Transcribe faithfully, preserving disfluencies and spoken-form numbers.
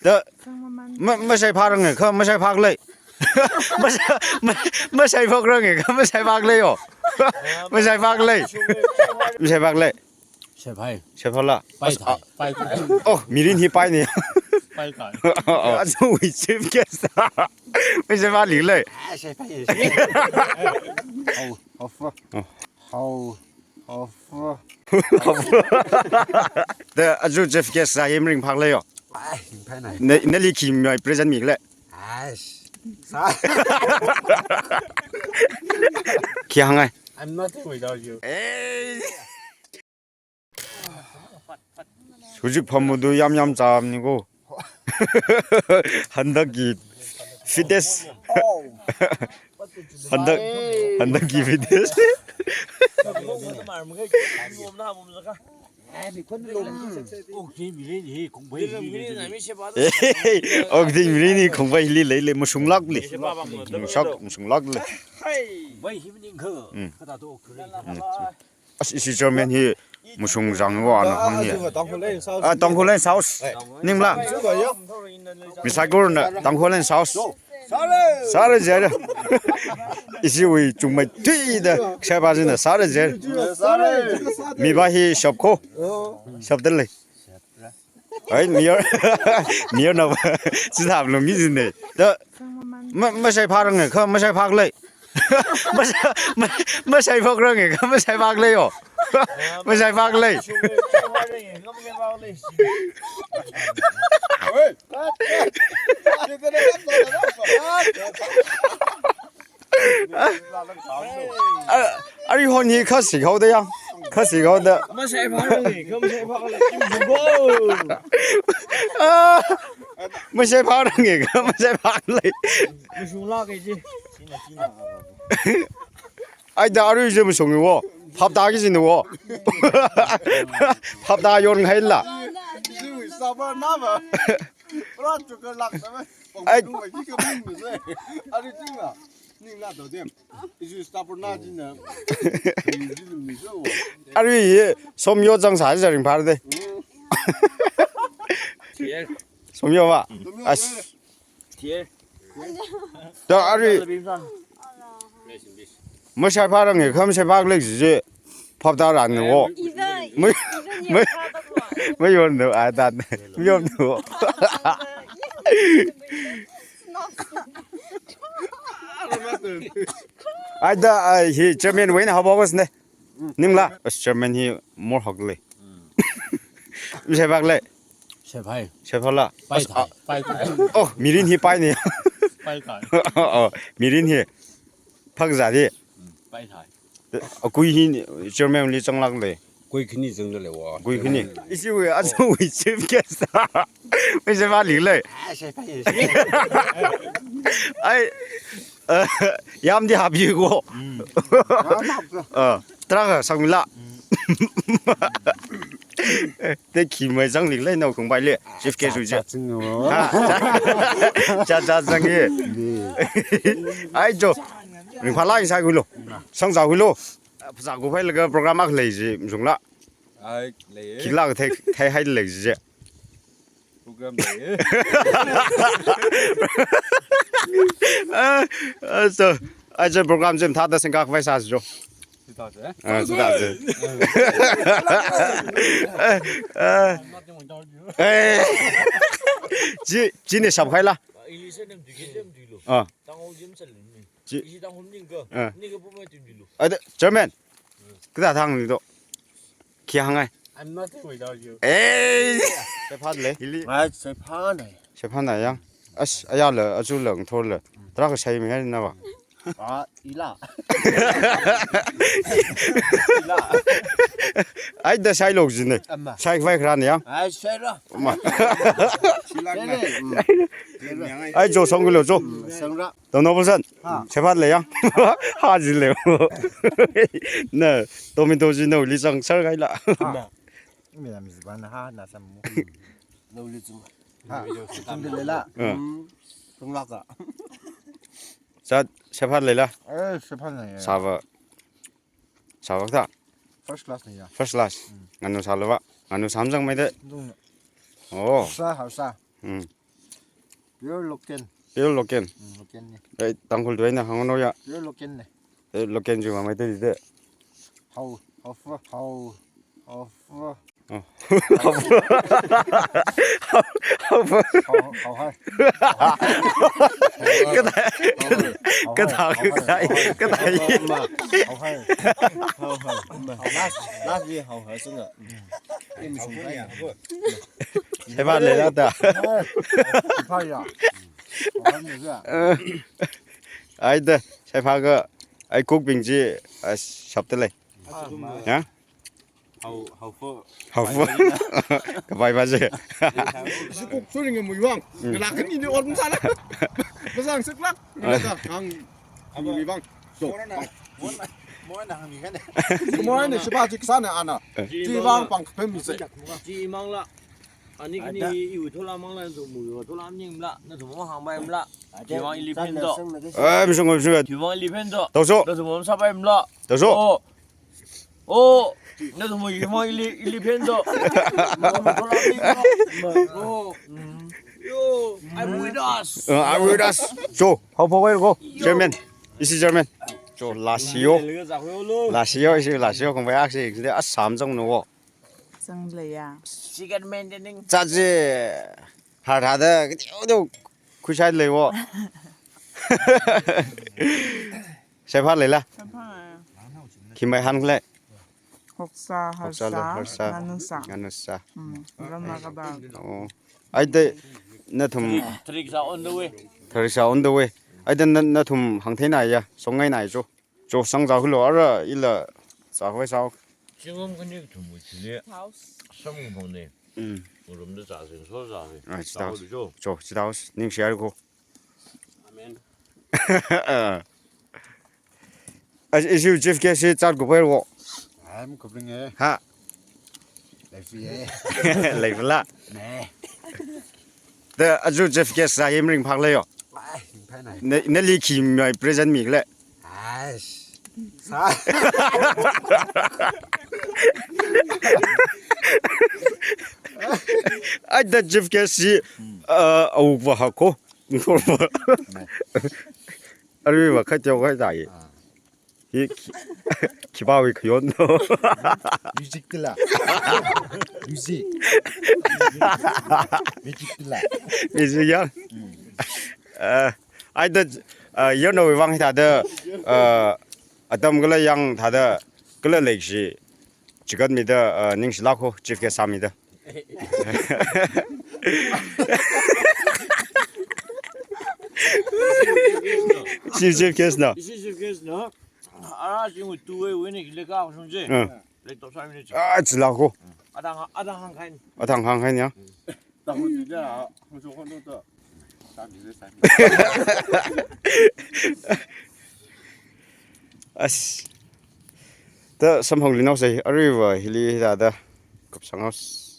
Da, ma, mashaiphārange kha mashaiphālei. Masha-, ma, mashaiphokrange kha mashaiphālei yo. Mashaiphālei. Mashaiphālei. Shaiphai. Shaiphāla. Pai thai. Pai thai. Oh, mirin hi pai ne. Pai thai. Oh, oh. Aja chief guest. Mashaiphālei. Ah, shaiphai. Hao, hao fu. Oh. Hao, hao fu. Da, aja chief guest sā hi maringphālei yo. Ai, ringphānei. Na, nali khi mai present miklei. Ai, sa. Khi hāngngai. I'm nothing without you. Eh. Hujik phammudu yamyam chāmni ko. Handak ki fitness. Handak, handak ki fitness. Okding mirin hi khongbai hili leilei, mashunglāklei. Mashak, mashunglāklei. Mm. Mm. As, ishi chairman hi mashungzang wo ano hāng hi. Ah, Tangkhullen South. Ningla. Mi saikorana Tangkhullen South. Sāra jira. Ishiwui chungmeithuida, shaiphā jina sāra jira. Mipā hi shop ko. Shop dalei. Ai, mayor, mayor na, chithālung mi jine. Da, ma, mashaiphārange kha mashaiphālei. Masha-, ma, mashaiphokrange kha mashaiphālei yo. Mashaiphālei. A, arui hon hi kha sikhaoda ya. Kha sikhaoda. Mashaiphārange kha mashaiphālei. Kim jumbo. Ah, mashaiphārange kha mashaiphālei. Mashunglāka ji. Ai da arui je mashung wo. Phaptāki jina wo. Phaptā yonngaila. Ai. Arui hi somyo zangsā jaring phar de. Somyo va. As. Da arui. Mashaiphārange kha mashaiphālei ji. Phaptā rāni wo. Even, even, even your father was. Mayon no, ai da. Mayon no. Ai da, ai hi chairman wui eina haophokasne. Ningla, as chairman hi morhaklei. Mashaiphālei. Shaiphai. Shaiphāla. Pai thai. Pai thai. Oh, mirin hi pai ne. Pai thai. Oh, mirin hi. Phakzā de. Mm, pai thai. Akui hi chairman li changlāklei. Kui khani zangdalei wo. Kui khani. Ishiwui, aja chief guest. Mashaiphālei. Ah, shaiphai. Ai, eh, yamdi hapyu ko. Mm. Ah, tarākha sangmila. Mm. Te khi mai zanglei nao khongbai le. Chief guest wui je. Ha. Cha cha zang ye. Ai jo. Ringphālāk sākhuilo. Sangzākhuilo. Phazā kuphailaga program akha lei ji mashungla. Ai, lei. Khikhala thei, theihai lei ji. Program lei. Ah, ah, so, aja program je mathāda singkakhavai sāsi jo. Sita se. Ah, sita se. Ah, ah. Eh. Chi, chi ne shap khaila. Ah. Chi. Ah. Ada, chairman. Kathā thang ni to. Khi hāngngai. I'm nothing without you. Eh. Shaiphālei. Hili. Ai, shaiphānei. Shaiphānei yang. As, ayala, aja lang thorla. Tarākha shaimi hai na va. Ah, ila. Ila. Ai da shailo jine. Amma. Shaikhavai kharāna yang. Ai, shaira. Amma. Ai jo songkhuilo jo. Mm, sangra. Tongnaopasan. Ha. Shaiphālei yang. Ha jilei. Na, tomato ji naoli zangser kahaila. Ha. Mina mi ziban ha na samu. Naoli zang. Ha. Zangdaleila. Eh. Mm. Zanglāka. Sā, shaiphāleila. Eh, shaiphālei. Sāva. Sāva kathā. First class nei ya. First class. Mm. Nganu sālava. Nganu samzangmeida. Zang. Oh. Sā, hao sā. Mm. Pure Loken. Pure Loken. Mm, Loken ne. Eh, Tangkhul tuina hāngno ya. Pure Loken ne. Eh, Loken jiva Meitei de. Hao, hao fu, hao, hao fu. Oh. Hao fu. Hao fu. Hao, hao hai. Kathā, kathā, kathā, kathā. Hao hai. Hao hai. Last, last year hao hai sunga. Hao hai. Hao hai. Hao hai. Hao hai. Hao hai. Eh, ai da, shaiphā ka, ai cook bing chi, ai shapta lei. Ah, ya? Hao, hao fu. Hao fu. Kapai pa je. Sukuk suring mui wang. Mm. Ngalak kan ini orang sana. Masang seklak. Ngalak kan ang mui wang. So. Moina, moina hami kan. Moina sipa jik sana ana. Eh. Ji wang pang pem mi se. Ji mang la. Ani kini iu thola mang la, nathum mui thola ming la, nathum hāngmei la. Ji wang ili phen do. Eh, misung, misung. Ji wang ili phen do. Tau so. Nathum sāpai la. Tau so. Oh. Oh. Nathum mui ji wang ili, ili phen do. Nathum thola ming la. Oh. Mm. Yo, I'm with us. Uh, I'm with us. So, hao fu ko. Yo. Chairman. This is chairman. So, last year. Last year, is last year, kong bai aksi, is the Assam zong no. Zangleiya. Second maintaining. Chaji, har hada, kiti do, kushai leiwo. Shaiphā leila. Shaiphā. Khimai hān kle. Hoksa, hoksa, harsa, harsa. Nganusa. Nganusa. Mm, ramna kaba. Oh. Ai de, nathum. Tharik, tharik sa on the way. Tharik sa on the way. Ai de, na, nathum hāngthei na ya, songai na ya cho. Cho sang za hulo ara ila za hoi sao. Chingam kani thum mu chili. House. Sam phang ne. Mm. Urum da za sing so za he. Ai, za chita. Cho, chita house. Ning share ko. Amen. As issue chief guest si chat ko pai ro. I'm covering eh. Ha. Leifi eh. Leifi la. Ne. Da azu chief guest sa him ring phak le yo. Ai, him phai nai. Ne, ne li khi mai present mi le. Ai. Sa. Ai da chief guest si, uh, au va ha ko. Arui va kha teo kha dai. Ah. Hi khi-, khipāwui khayon no. Music tila. Music. Music tila. Music ya. Mm. Eh, ai da, eh, yarnawui vang hithāda, eh, atam kala yang thāda, kala leikashi, chigat mida, eh, ningshilak ho, chief guest sāmida. Chief, chief guest na. Chief, chief guest na. Ara jing tu wei wei ni le ka shung je. Eh. Le to sa ni. Ah, chila ko. Adang, adang hāng kahaina. Adang hāng kahaina ya. Tang ji da, hung so kon to. Sa ni le sa ni. As. Ta samhong li nao sai, aruiva hili da da. Kupsang house.